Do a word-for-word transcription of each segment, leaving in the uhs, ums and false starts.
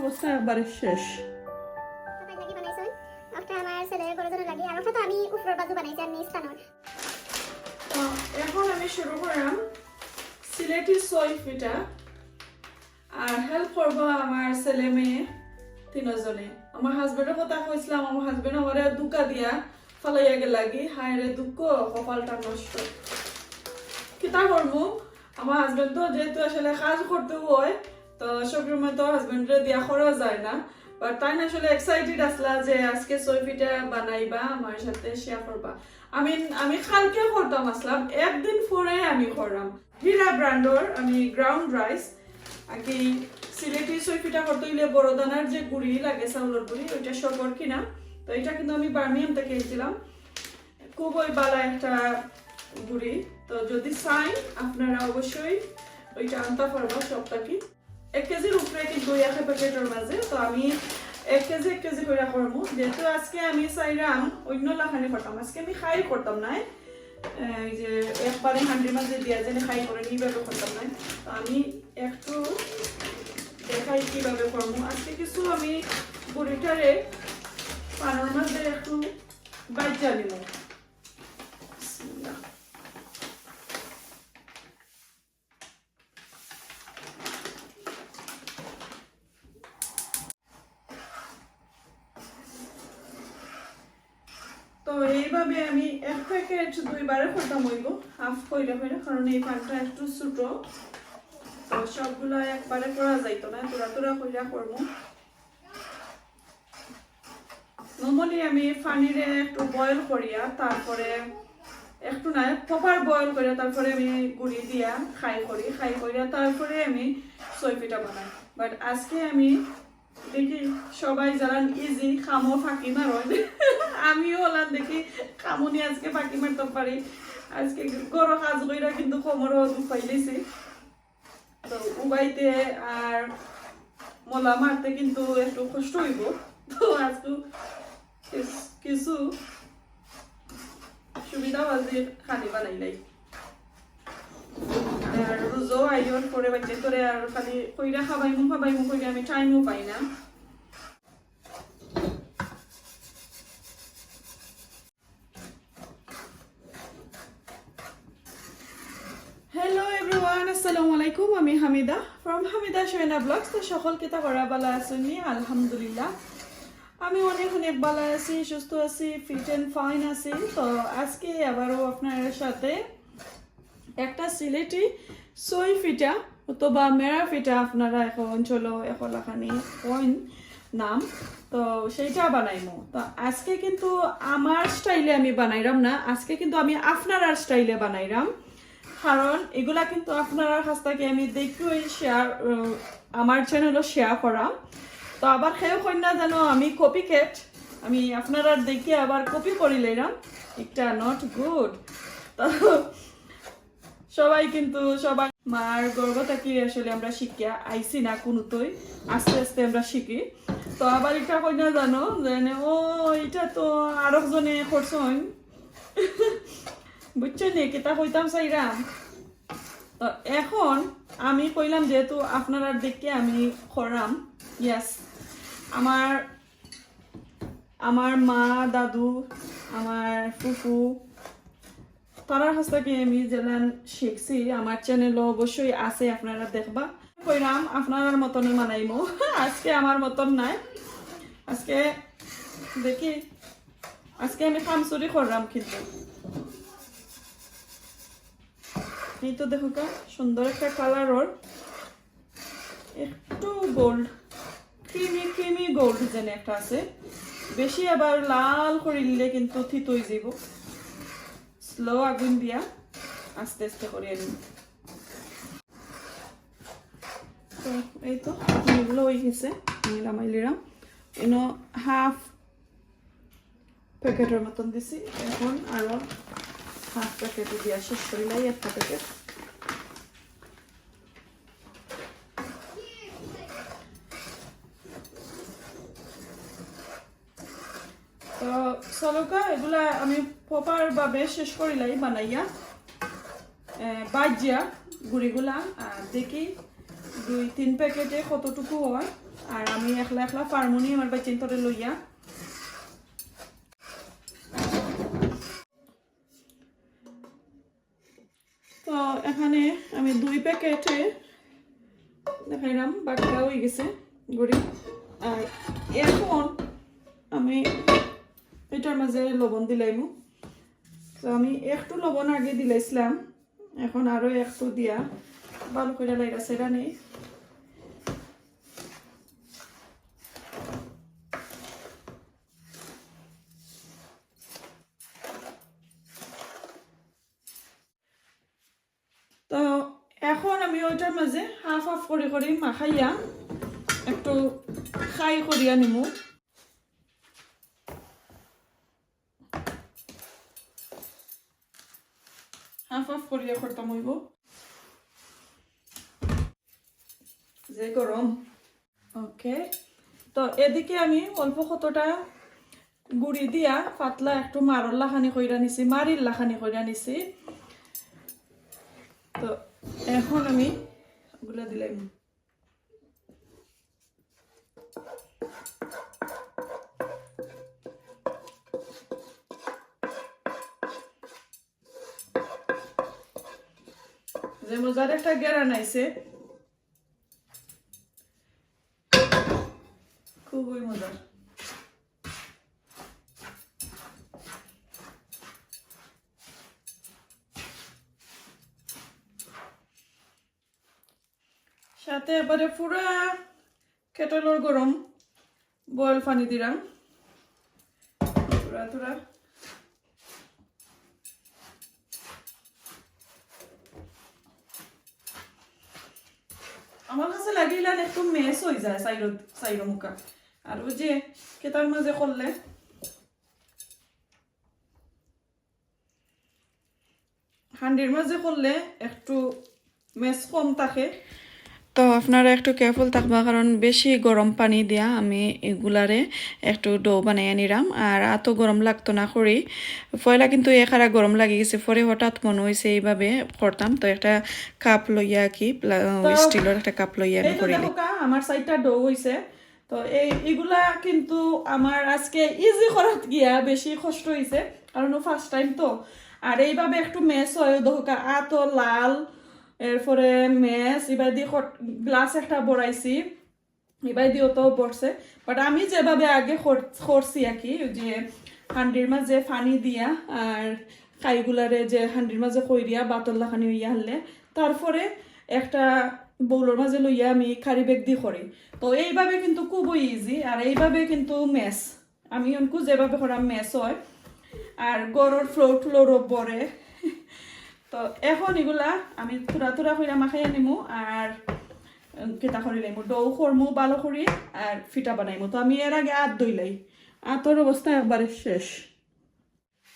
অবস্থা একবারে শেষ। তাই লাগি বানাইছইন। একটা আমার ছেলের বড় জনের লাগি, আর একটা তো আমি উপরের বাজু বানাইছি, আর নিচ কানোর। তো এখন আমি শুরু করলাম সিলেটি সই পিঠা, আর হেল্প করবো আমার ছেলে মেয়ে তিনজনে। আমার হাজবেন্ডর কথা কইছিলাম, আমার হাজবেন্ড আমারে ধোকা দিয়া ফালাইয়া গেলাগি। হায় রে দুঃখ, কপালটা নষ্ট। কিতা করমু, আমার হাজবেন্ড তো যেহেতু আসলে কাজ করতে হয়, তো সব সময় তো হাজবেন্ডরে দিয়া করা যায় না। বাট তাইন আসলে এক্সাইটেড আসলা যে আজকে সই পিঠা বানাইবা, আমার সাথে শেয়ার করবা। আমি আমি কালকে করতাম আসলাম, একদিন পরে আমি করলাম। হীরা ব্র্যান্ডর আমি গ্রাউন্ড রাইস, আর কি সিলেটি সই পিঠা করতে হইলে বড় দানার যে গুড়ি লাগে, চাউলর গুড়ি, ওইটা সবর কিনা। তো এটা কিন্তু আমি বার্মিংহাম থেকে কিনছিলাম, খুবই ভালা একটা গুড়ি। তো যদি চাইন আপনারা অবশ্যই ওইটা আনতা পারবা সব থাকি। এক কেজির উপরে কিন্তু একটা প্যাকেটর মাঝে, তো আমি এক কেজি এক কেজি কইরা করমু। যেহেতু আজকে আমি চাইরাম অন্য লাখানি করতাম, আজকে আমি খাই করতাম না, এই যে একবারে হান্ডির মাঝে দিয়া যেন খাই করে এইভাবে করতাম না। তো আমি একটু দেখাই কিভাবে করমু। আজকে কিছু আমি গুড়িটারে পানোর মাঝে একটু বাইজা নিমু। বিসমিল্লাহ। তো এইভাবে আমি এক প্যাকেট দুইবারে করতাম অইবো, হাফ কইরা কইরা, কারণ এই পানটা একটু ছোট, তো সবগুলা একবারে করা যাইতো না, থুড়া থুড়া কইরা করমু। নরমালি আমি পানিরে একটু বয়েল করিয়া, তারপরে একটু না, প্রপার বয়েল করিয়া, তারপরে আমি গুড়ি দিয়া খাই করি, খাই করিয়া তারপরে আমি সই পিঠা বানাই। বাট আজকে আমি দেখি সবাই যারা ইজি কামো ফাঁকি মারইন, আমিও অলান দেখি কামো নি আজকে ফাঁকি মারতাম পারি। আজকে ঘরো কাজ কইরা কিন্তু কোমরও দুখ পাইলিছি। তো উবাইতে আর মলা মারতে কিন্তু একটু কষ্ট অইবো। তো আজকে কিস-, কিছু সুবিধাবাজির খানি বানাইলাই। আর রোজাও আইওর পরে বাচ্চা তোরে আর খালি কইরা খাবাইমু, খাবাইমু কইরা আমি টাইমও পাই না। Hello everyone, আসসালামু আলাইকুম। আমি হামিদা from হামিদা শোয়েনা ব্লগস। তো সকল কিতা করা, ভালা আছইন নি? আলহামদুলিল্লাহ, আমি অনেক অনেক ভালা আছি, সুস্থ আছি, ফিট অ্যান্ড ফাইন আছি। তো আজকে আবারও আপনার সাথে একটা সিলেটি সই পিঠা অথবা মেরা পিঠা আপনারা এক অঞ্চলো এক লাখানি কইন নাম, তো সেইটা বানাইমু। তো আজকে কিন্তু আমার স্টাইলে আমি বানাইরাম না, আজকে কিন্তু আমি আপনারার স্টাইলে বানাইরাম, কারণ এগুলা কিন্তু আপনারার কাছ থাকি আমি দেখিয়া শেয়ার, আমার চ্যানেলো শেয়ার করাম। তো আবার কেউ কইন না যেন আমি কপি ক্যাট, আমি আপনারার দেখি আবার কপি করি লইরাম, এটা নট গুড। তো সবাই কিন্তু সবার মার গর্ভ থাকি আসলে আমরা শিখিয়া আইছি না কোনোতই, আস্তে আস্তে আমরা শিখি। তো আবার এটা কই না জানো, জানে ও, এটা তো আরক জনে করছইন, বুঝছো নি কিতা কইতাম চাইরাম। তো এখন আমি কইলাম যেহেতু আপনারার দেখে আমি করাম, ইয়েস, আমার আমার মা, দাদু, আমার ফুফু, তারার কাছ থাকি আমি যেলান শিখছি। আমার চ্যানেলো অবশ্যই আছে, আপনারা দেখবা। কইরাম আপনারার মতনই বানাইমু, আজকে আমার মতন নায়। আজকে দেখি, আজকে আমি কামচুরি করলাম কিন্তু। এই তো দেখো কা, সুন্দর একটা কালার ওর, একটু গোল্ড, ক্রিমি ক্রিমি গোল্ড যেন একটা আছে। বেশি আবার লাল করিলে কিন্তু তিত অই যাইব। স্লো আগুন দিয়া আস্তে আস্তে করি আনি। তো এই তো এগুলো হয়ে গেছে, আমি লামাই লিরাম। এনো হাফ প্যাকেটর মতন দিছি, এখন আরো হাফ প্যাকেট দিয়া শেষ করিলাই একটা প্যাকেট। তো চলকা এগুলা আমি প্রপার ভাবে শেষ করিলাই বানাইয়া, এ, বাজিয়া গুড়িগুলা, আর দেখি দুই তিন প্যাকেটে কতটুকু হয়। আর আমি একলা একলা পারমুনি আমার বাচ্চাইন্তরে লইয়া। তো এখানে আমি দুই প্যাকেটে দেখাইলাম, বাক্কা হয়ে গেছে গুড়ি। আর এখন আমি এটার মাঝে লবণ দিলাইমু। তো আমি একটু লবণ আগে দিলাইছিলাম, এখন আরো একটু দিয়া ভালো করে লাইরা সেরা নেই। তো এখন আমি ওইটার মাঝে হাফ হাফ করে করে মাখাইয়া একটু খাই করিয়া নিমু। হাফ হাফ করিয়া করতাম হইব। যে গরম। ওকে, তো এদিকে আমি অল্প কতটা গুড়ি দিয়া পাতলা একটু মারর লাখানি কইরা নিছি, মারির লাখানি কইরা নিছি। তো এখন আমি ওগুলা দিলাম। যে মজার একটা গেরান আইছে, খুবই মজার। সাথে এবারে পুরা কেটলর গরম বয়েল পানি দিলাম, থুড়া থুড়া। আমার কাছে লাগে ইলান একটু মেস হয়ে যায় সাইরো, সাইরো মুখা। আর ওই যে কেতার মাঝে করলে, হান্ডির মাঝে করলে একটু মেস কম থাকে। তো আপনারা একটু কেয়ারফুল থাকবা, কারণ বেশি গরম পানি দিয়া আমি এগুলারে একটু ডো বানাইয়া নিলাম। আর অত গরম লাগতো না করি, পয়লা কিন্তু এখারা গরম লাগি গেছে, পরে হঠাৎ মনে হইছে এইভাবে করতাম। তো একটা কাপ লইয়া কি, প্লা-, তো স্টিলর একটা কাপ লইয়া আমি এই তো করিলি। দেখো কা, আমার সাইডটা ডো হইছে। তো এই, এগুলা কিন্তু আমার আজকে ইজি করাত গিয়া বেশি কষ্ট হইছে, কারণ ফার্স্ট টাইম তো। আর এইভাবে একটু মেস হয়, দেখো কা, আতো লাল, এরপরে মেস, ইবাদি গ্লাস একটা বড়াইছি, ইবাদিও তো বড়ছে। বাট আমি যেভাবে আগে কর-, করছি আর কি, ওই যে হান্ডির মাঝে পানি দিয়া আর খাইগুলারে যে হান্ডির মাঝে কইরিয়া বাতর লাখানি হইয়া হারলে, তারপরে একটা বউলর মাঝে লইয়া আমি কারি ব্যাগ দি করি। তো এইভাবে কিন্তু খুবই ইজি, আর এইভাবে কিন্তু মেস, আমি অনকু যেভাবে করাম মেস হয়, আর গরর ফ্লোর ফ্লোরও পরে। তো এখন এগুলা আমি থুড়া থুড়া কইরা মাখাইয়া নিমু, আর কিতা করি লাইমু, ডো করমু ভালো করি, আর ফিটা বানাইমু। তো আমি এর আগে আত ধইলাই, আতর অবস্থা একবারে শেষ।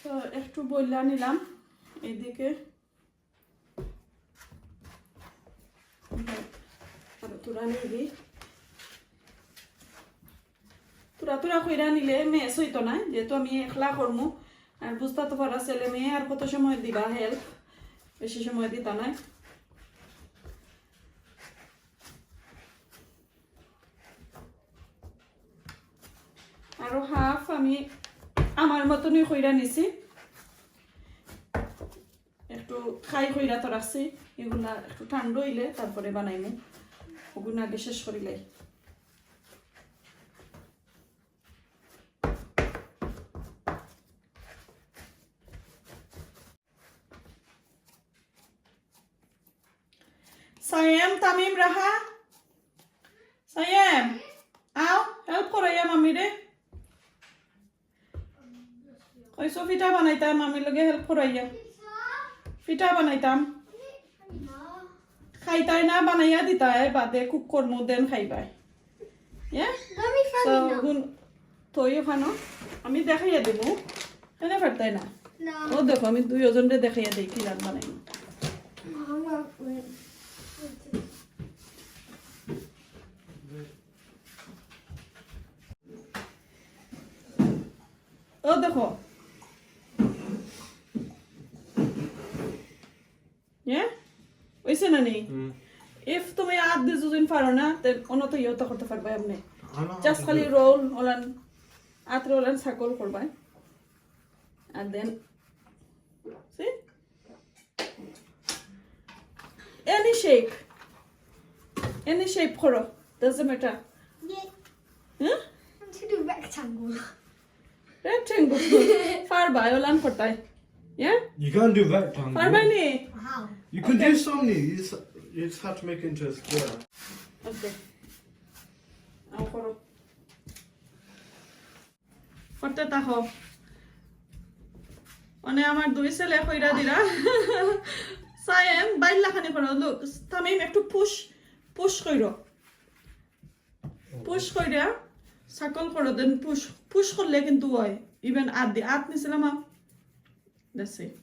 তো একটু বইলা নিলাম এইদিকে, আরো থুড়া নিবি। থুড়া থুড়া কইরা নিলে মেস হইতো না, যেহেতু আমি একলা করমু। আর বুঝতা তো পারা ছেলে মেয়ে আর কত সময় দিবা হেল্প, বেশি সময় দিতা নাই। আরো হাফ আমি আমার মতনই কইরা নিছি, একটু খাই কইরা তো রাখছি, এগুলা একটু ঠান্ডা হইলে তারপরে বানাইমু। ওগুলো আগে শেষ করিলাই। সায়েম, তামিম, রাহা, সায়েম, আও, হেল্প করাইয়া মামিরে। কইছো ফিটা বানাইতাম, মামির লগে হেল্প করাইয়া। ফিটা বানাইতাম। খাইতায় না, বানাইয়া দিতায়, বাদে কুক করমু, দেন খাইবায়। ইয়া? আমি খাবি তো না। গুন, তই ওখানো, আমি দেখাইয়া দেবো। কেন পারতায় না? না। ও দেখো, আমি দুইজনরে দেখাইয়া দেই কি রান বানাই। মামা, ওই। ও দেখো। হ্যাঁ? হইছে না নি? হুম। If তুমি আত দি যুদিন পারো না, then অন্য তো ইয়েও তো করতে পারবা এমনি। Just খালি রোল ওলান, আতরে ওলান সার্কেল করবা। And then, see? Any shape. Any shape করো। Doesn't matter. Yay. Huh? I'm gonna do rectangle. Rectangle. পারবা, ওলান করতায়। Yeah? You can't do rectangle. পারবা নি? Wow. You can do something. You just, you just have to make it into a square. Okay. আও করো। করতে থাকো। মানে আমার দুই ছেলে কইরা দিরা। সায়েম, বাইর লাখানি করো। Look, তামিম একটু পুশ, পুশ কইরো। পুশ কইরা, সার্কেল করো, then পুশ। পুশ করলে কিন্তু হয়। Even আত দি, আত নিছিলাম, আ-, That's it.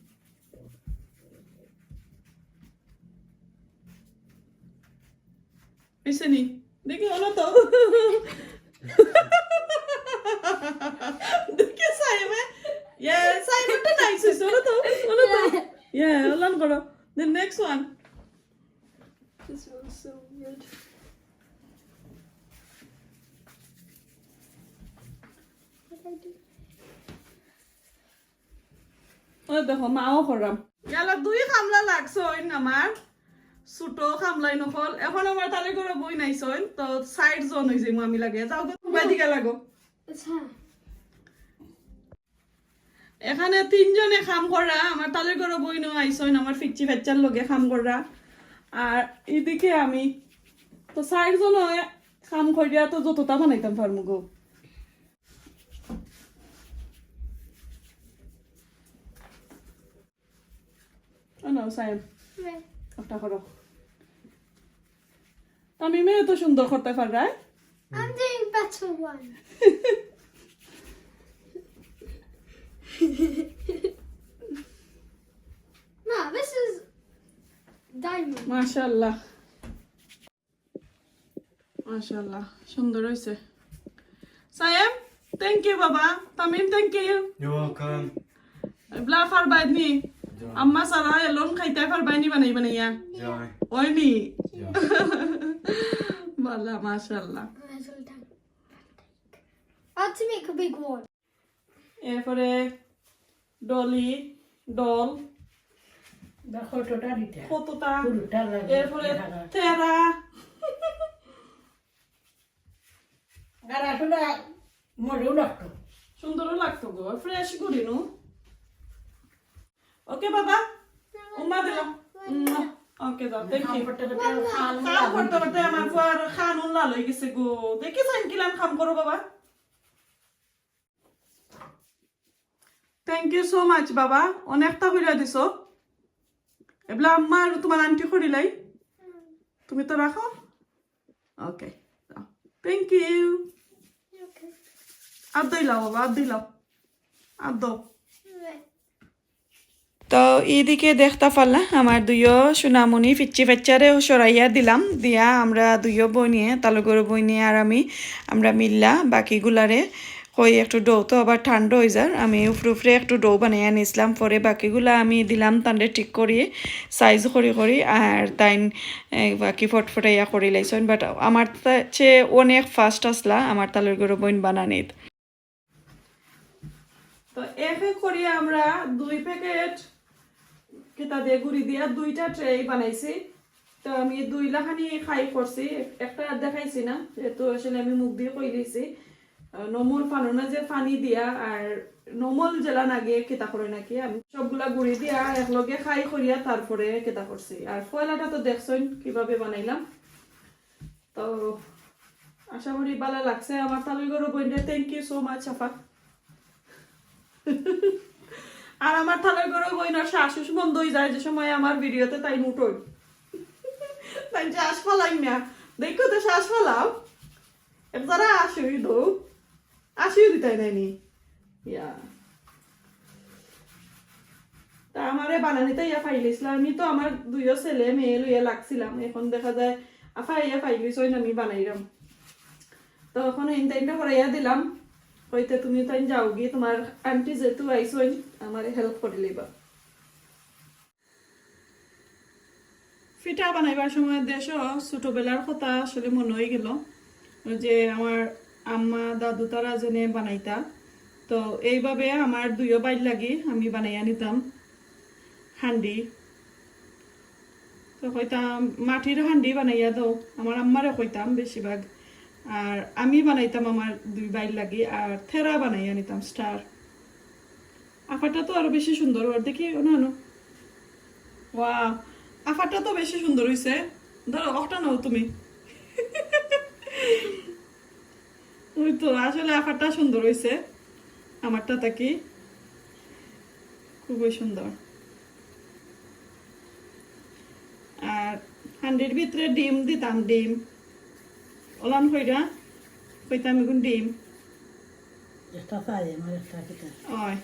অইছে নি? দেখি, ওলা তো। দেখি, সাইমে। Yeah, সাইমে তো nice অইছে, ওলা তো, ওলা তো। Yeah, ওলান করো। The next one. This one's so weird. What do I do? ও দেখো, মাও করাম। ইয়ালা দুই কামলা লাগছইন আমার। ছোট কামলাই নকল। এখন আমার তালই ঘরো বইন আইছইন, তো চাইর জন অই যাইমু আমি লাগে। যাও তো, তোমরা দিকে লাগো। আচ্ছা। এখানে তিনজনে কাম করা, আমার তালই ঘরো বইনও আইছইন, আমার ফিচ্চি ফেচ্চার লগে কাম করা। আর এদিকে আমি, তো চাইর জনে কাম করিয়া তো যতটা বানাইতাম পারমু গো। ও না, সায়েম। ওটা করো। তামিমে এত সুন্দর করতে পাররায়। I'm doing better one. No, this is diamond. মাশাআল্লাহ। মাশাআল্লাহ, সুন্দর অইছে। সায়েম, thank you বাবা। Tamim, thank you। You're welcome. ইবলা পারবায়নি? আম্মা ছাড়া এলন খাইতায় পারবায়নি বানাই বানাইয়া? অয়নি? বালা, মাশাআল্লাহ। I had to make a big one. এরপরে ডলি, ডল, দেখো, কতটা দিতে। কতটা। পুরোটা লাগে। এরপরে তেরা। আর আসলে মজাও লাগতো। সুন্দরও লাগতো গো, fresh ঘুড়ি নু। Okay বাবা, উম্মা দিলাম। Okay দাও, thank you। কাম করতে করতে আমার পুয়ার কান লাল অই গেছে গো। দেখি সাইন কিলান কাম করো বাবা। Thank you so much বাবা, অনেকটা কইরা দিছো। এবলা আম্মা আর তোমার আন্টি করিলাই, তুমি তো রাখো। Okay, thank you। আর দইলাও বাবা, আর দইলাও, আর দাও। তো এইদিকে দেখতা পারলা, আমার দুইও সোনামণি ফিচ্চি ফেচ্চারে সরাইয়া দিলাম, দিয়া আমরা দুইও বইনিয়ে, তালগর বইনিয়ে আর আমি, আমরা মিললা বাকিগুলারে কই একটু ডো তো আবার ঠান্ডা অই যার, আমি উপরে উপরে একটু ডো বানাইয়া নিছলাম, পরে বাকিগুলা আমি দিলাম তানরে ঠিক করিয়ে, সাইজ করি করি, আর তাইন, এ, বাকি ফটফটাইয়া করি লাইছইন, but আমার তা-, চেয়ে অনেক fast আসলা আমার তালগর বইন বানানিত। তো এক এক করিয়া আমরা দুই প্যাকেট কিতা দিয়া গুড়ি দিয়া দুইটা ট্রে বানাইছি। তো আমি দুই লাখানি খাই করছি, একটা দেখাইছি না, যেহেতু আসলে আমি মুখ দিয়া কইলিছি। আহ, নমল পানো না যে পানি দিয়া আর নমল জেলা না গিয়ে কিতা করে নাকি, আমি সবগুলা গুড়ি দিয়া একলগে খাই করিয়া তারপরে কিতা করছি। আর পয়লাটা তো দেখছইন কিভাবে বানাইলাম। তো আশা করি ভালা লাগছে আমার তালই ঘরো বইনরে। Thank you so much, আপা। আর আমার তালই ঘরো বইনর শ্বাস উস বন্ধ অই যায় যে সময় আমার ভিডিওতে তাইন উঠইন। তাইন শ্বাস ফালাইন না। দেখো তো শ্বাস ফালাও। এক যারা আসুই দো। আসিও দিতাই নাইনি। ইয়া। তা আমারে বানানিতে ইয়া ফাইলিছলা। আমি তো আমার দুইও ছেলে মেয়ে লইয়া লাগছিলাম। এখন দেখা যায় আফা ইয়া ফাইলিছইন আমি বানাইরাম। তো এখন ইনটাইনটা করাইয়া দিলাম। কইতে তুমি তাইন যাওগি, তোমার আন্টি যেহেতু আইছইন, আমারে help করি লইবা। পিঠা বানাইবার সময় দেশো ছোটবেলার কথা আসলে মনো অইগেলো, ওই যে আমার আম্মা দাদু তারা যেনে বানাইতা। তো এইভাবে আমার দুইও ভাইর লাগি আমি বানাইয়া নিতাম হান্ডি। তো কইতাম, "মাটির হান্ডি বানাইয়া দেও।" আমার আম্মারে কইতাম বেশিরভাগ। আর আমি বানাইতাম আমার দুই ভাইর লাগি, আর থেরা বানাইয়া নিতাম স্টার। আফারটা তো আরো বেশি সুন্দর অর, দেখি, ও না, না। ওয়া, আফারটা তো বেশি সুন্দর অইছে। ধরো, ওটা নাও তুমি। ওই তো, আসলে আফারটা সুন্দর অইছে। আমারটা থাকি খুবই সুন্দর। আর হান্ডির ভিতরে ডিম দিতাম, ডিম। ওলান কইরা কইতাম এগুন ডিম। একটা চাই, আমার একটা খেতে। ওই।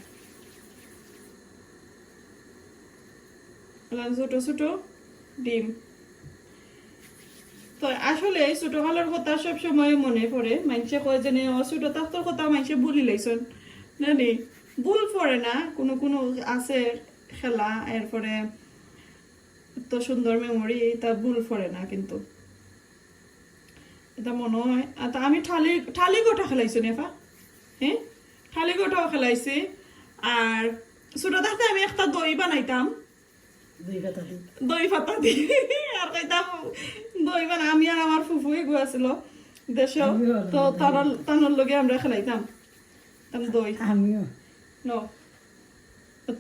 ওলান ছোট ছোট ডিম। তো আসলে ছোটকালর কথা সব সময় মনে পড়ে। মাইনষে কয় যেন, "ও, ছোট থাকতর কথা মাইনষে ভুলি লাইছন।" না নি? ভুল পড়ে না, কোনো কোনো আছে খেলা, এরপরে তো সুন্দর মেমোরি, তা ভুল পড়ে না কিন্তু। এটা মনে হয়, আর তা আমি ঠালি, ঠালি গোটা খেলাইছি নি, আপা? হ্যাঁ, ঠালি গোটাও খেলাইছি। আর ছোট থাকতে আমি একটা দই বানাইতাম, দই পাতা দি। দই পাতা দি। আর কইতাম, দই বানা-, আমি আর আমার ফুফু এগু আছিল দেশো, আমিও তো বানাইতাম। তানর, তানর লগে আমরা খেলাইতাম। তাম দই। আমিও। নো।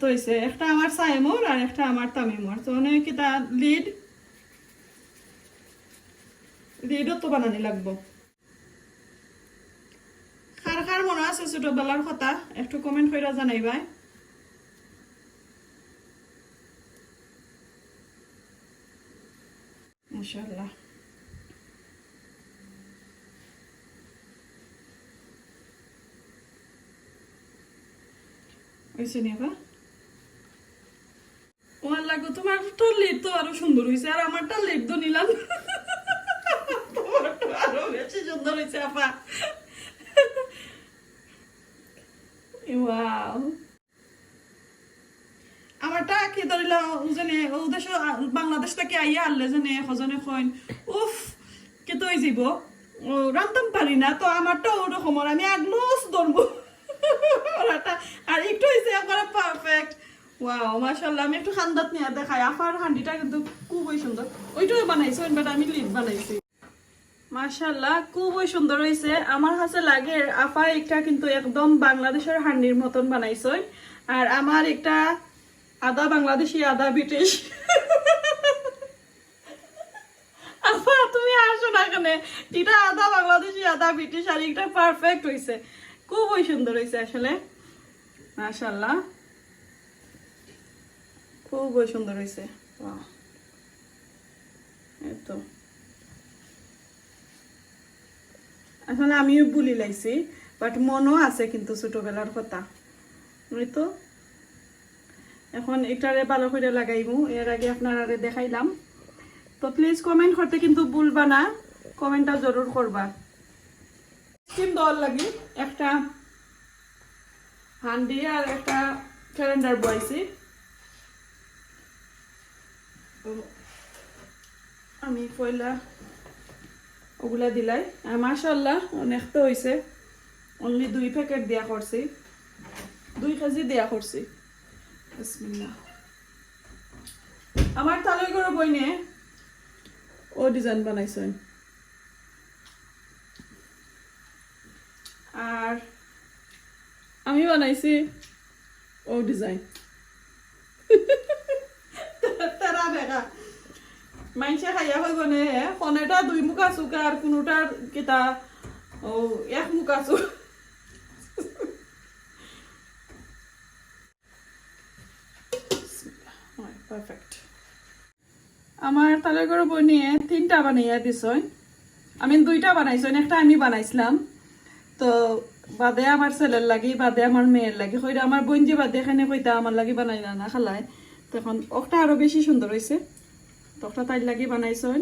তো হইছে, একটা আমার সাইমর আর একটা আমার তামিমর। তো অনেক এটা লিড, লিডও তো বানানি লাগবো। কার কার মনো আছে ছোটবেলার কথা? একটু কমেন্ট কইরা জানাইবায়। মাশাআল্লাহ। হইছে নি আপা? ও আল্লাহ গো, তোমারটা লিড তো আরো সুন্দর হইছে, আর আমারটা লিড তো নিলাম। তোমারটা আরো বেশি সুন্দর হইছে, আপা। ওয়াও। আমারটা কি ধরিলা, ও জানে, ও দেশো, আ, বাংলাদেশ থাকি আইয়া আনলে জানে, হজনে কইন, "উফ, কিতা অই যাইবো, ও, রানতাম পারি না।" তো আমারটা ওরকম, আর আমি এক গ্লাস ধরবো। ওরাটা, আর একটু হইছে একবারে পারফেক্ট। ওয়াও, মাশাআল্লাহ, আমি একটু খান্দাত নিয়া দেখাই, আফার হান্ডিটা কিন্তু খুবই সুন্দর। ওইটাও বানাইছো, but আমি লিড বানাইছি। মাশাআল্লাহ, খুবই সুন্দর হইছে। আমার কাছে লাগে আফা একটা কিন্তু একদম বাংলাদেশের হান্ডির মতন বানাইছইন। আর আমার একটা আধা বাংলাদেশি, আধা ব্রিটিশ। আফা, তুমি আসো না এখানে। এটা আধা বাংলাদেশি, আধা ব্রিটিশ, আর এটা পারফেক্ট হইছে, খুবই সুন্দর হইছে আসলে। মাশাআল্লাহ, খুবই সুন্দর হইছে। ওয়াও, এই তো। আসলে আমিও ভুলি লাইছি, বাট মনো আছে কিন্তু ছোটবেলার কথা। এই তো, এখন এটারে ভালো করে লাগাইমু, এর আগে আপনারারে দেখাইলাম। তো প্লিজ কমেন্ট করতে কিন্তু ভুলবা না, কমেন্টটা জরুর করবা। স্টিম দেওয়ার লাগি একটা হান্ডি আর একটা ক্যালেন্ডার বইছি। তো আমি পয়লা ওগুলা দিলাই। আর মাশাআল্লাহ, অনেক তো হইছে। অনলি দুই প্যাকেট দিয়া করছি, দুই কেজি দিয়া করছি। বিসমিল্লাহ। আমার তালই গরু বইনে ও ডিজাইন বানাইছইন। আর আমি বানাইছি ও ডিজাইন। তেরা বেকা। মাইনষে খাইয়া কইবো নে, কোনোটা দুই মুখা চুকা আর কোনোটার কিতা, ও, এক মুখা চুকা। পারফেক্ট। আমার তালই গরু বইনে তিনটা বানাইয়া দিছইন। আমি দুইটা বানাইছইন, একটা আমি বানাইছিলাম। তো বাদে আমার ছেলের লাগি, বাদে আমার মেয়ের লাগি। কইরা আমার বোন যে বাদে এখানে কইতা আমার লাগি বানাইলা না খালায়। তো এখন ওটা আরো বেশি সুন্দর হইছে। তো ওটা তাইর লাগি বানাইছইন,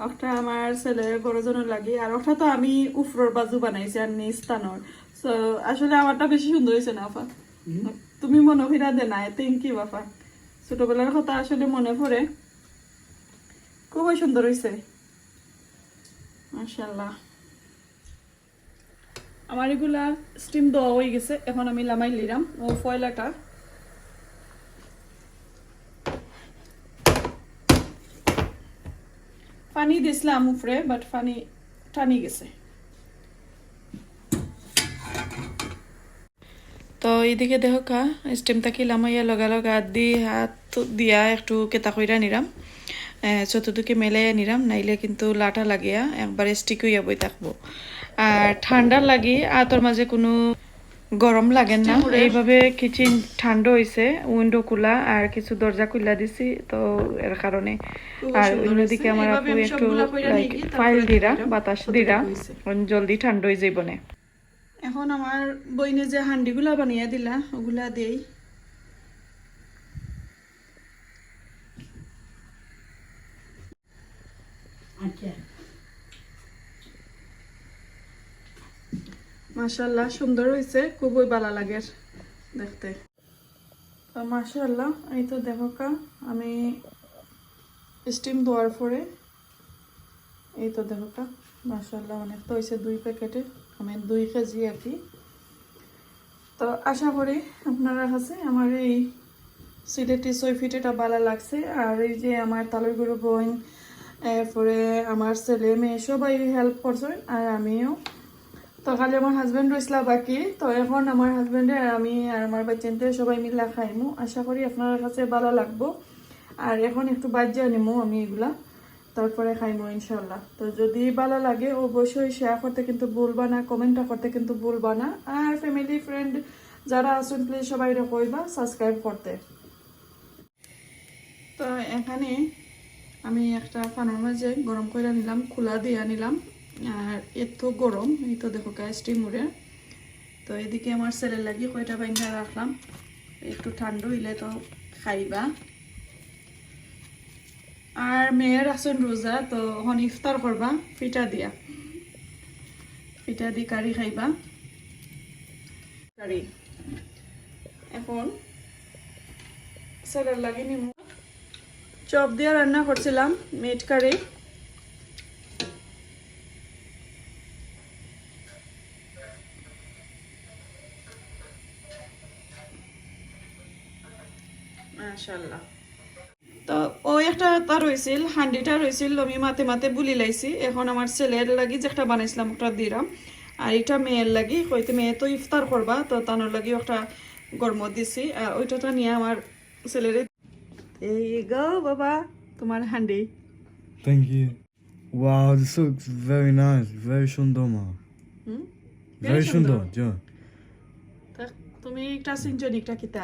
ওটা আমার ছেলে বড়জনের লাগি, আর ওটা তো আমি উফরর বাজু বানাইছি আর নিচ তানর। তো আসলে আমারটা বেশি সুন্দর হইছে না, আপা? হুম। তুমি মনো কইরা দেনায়, থ্যাংক ইউ, আপা। ছোটবেলার কথা আসলে মনে পড়ে। খুবই সুন্দর হইছে, মাশাআল্লাহ। আমার এগুলা স্টিম দেওয়া হয়ে গেছে, এখন আমি লামাই লিরাম ও ফয়লাটা। পানি দিছিলাম উপরে, বাট পানি টানি গেছে। তো এদিকে দেখো কা, স্টিম থাকি লামাইয়া লগালগ হাত দি, হাত দিয়া একটু কেতা কইরা নিরাম। এ, চতুর্দিকে মেলাইয়া নিরাম, নাইলে কিন্তু লাটা লাগিয়া একবারে স্টিক হইয়া বই থাকবো। আর ঠান্ডার লাগি আতর মাঝে কোনো গরম লাগে না। এইভাবে কিচেন ঠান্ডা হইছে, উইন্ডো খোলা আর কিছু দরজা খুলা দিছি, তো এর কারণে। আর অন্যদিকে আমার আপু একটু লাইক ফাইল দিরা, বাতাস দিরা, কারণ জলদি ঠান্ডা হয়ে যাইব না। এখন আমার বইনে যে হান্ডিগুলা বানিয়ে দিলা, ওগুলা দেই। আচ্ছা। মাশাআল্লাহ, সুন্দর হইছে, খুবই ভালো লাগে দেখতে। তো মাশাআল্লাহ, এই তো দেখো কা, আমি স্টিম দেওয়ার পরে এই তো দেখো কা, মাশাআল্লাহ, অনেক তো হইছে দুই প্যাকেটে, আমি দুই কেজি আর কি। তো আশা করি আপনারা কাছে আমার এই সিলেটি সৈফিটিটা ভালো লাগছে। আর এই যে আমার তালুর গুরু বোন, এরপরে আমার ছেলে মেয়ে সবাই হেল্প করছে, আর আমিও। তো খালি আমার হাজব্যান্ড রইসলা বাকি, তো এখন আমার হাজব্যান্ডে আর আমি আর আমার বাচ্চাতে সবাই মিলা খাইমু। আশা করি আপনার কাছে ভালো লাগবো। আর এখন একটু বাজ্যা নিমু আমি এগুলা, তারপরে খাইমু ইনশাল্লাহ। তো যদি ভালো লাগে অবশ্যই শেয়ার করতে কিন্তু ভুলবা না, কমেন্টটা করতে কিন্তু ভুলবা না। আর ফ্যামিলি ফ্রেন্ড যারা আছেন প্লিজ সবাই কইবা সাবস্ক্রাইব করতে। তো এখানে আমি একটা প্যানের মাঝে গরম করে নিলাম, খোলা দিয়া নিলাম। আর এত গরম, এই তো দেখো গ্যাস স্টিম উড়ে। তো এদিকে আমার ছেলের লাগি কয়টা বাইন্ধা রাখলাম, একটু ঠান্ডা হইলে তো খাইবা। আর মেয়ের আছেন রোজা, তো এখন ইফতার করবা পিঠা দিয়া, পিঠা দি কারি খাইবা। কারি এখন ছেলের লাগি নিমু। চপ দিয়া রান্না করছিলাম মিট কারি। মাশাআল্লাহ। তো ওই একটা তা রইছিল, হান্ডিটা রইছিল, আমি মাতে মাতে বুলি লাইছি। এখন আমার ছেলের লাগি যে একটা বানাইছিলাম, ওটা দিলাম। আর এটা মেয়ের লাগি, কইতে মেয়ে তো ইফতার করবা, তো তানোর লাগি একটা গরম দিছি। আর ওইটা তো নিয়ে আমার ছেলেরে, এই গো বাবা, তোমার handi. Thank you. Wow, this looks very nice, very সুন্দর মা। হুম? Very সুন্দর, yeah. তা তুমি একটা সিনজনিকটা কিতা?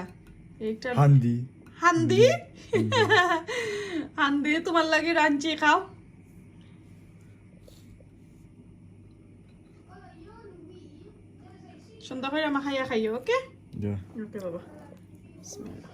একটা হান্দি। হান্দি? হান্দি তোমার লাগি রাঞ্চি খাও। সুন্দর করে আমার খাইয়া খাইও, ওকে? Yeah. ওকে বাবা। বিসমিল্লাহ।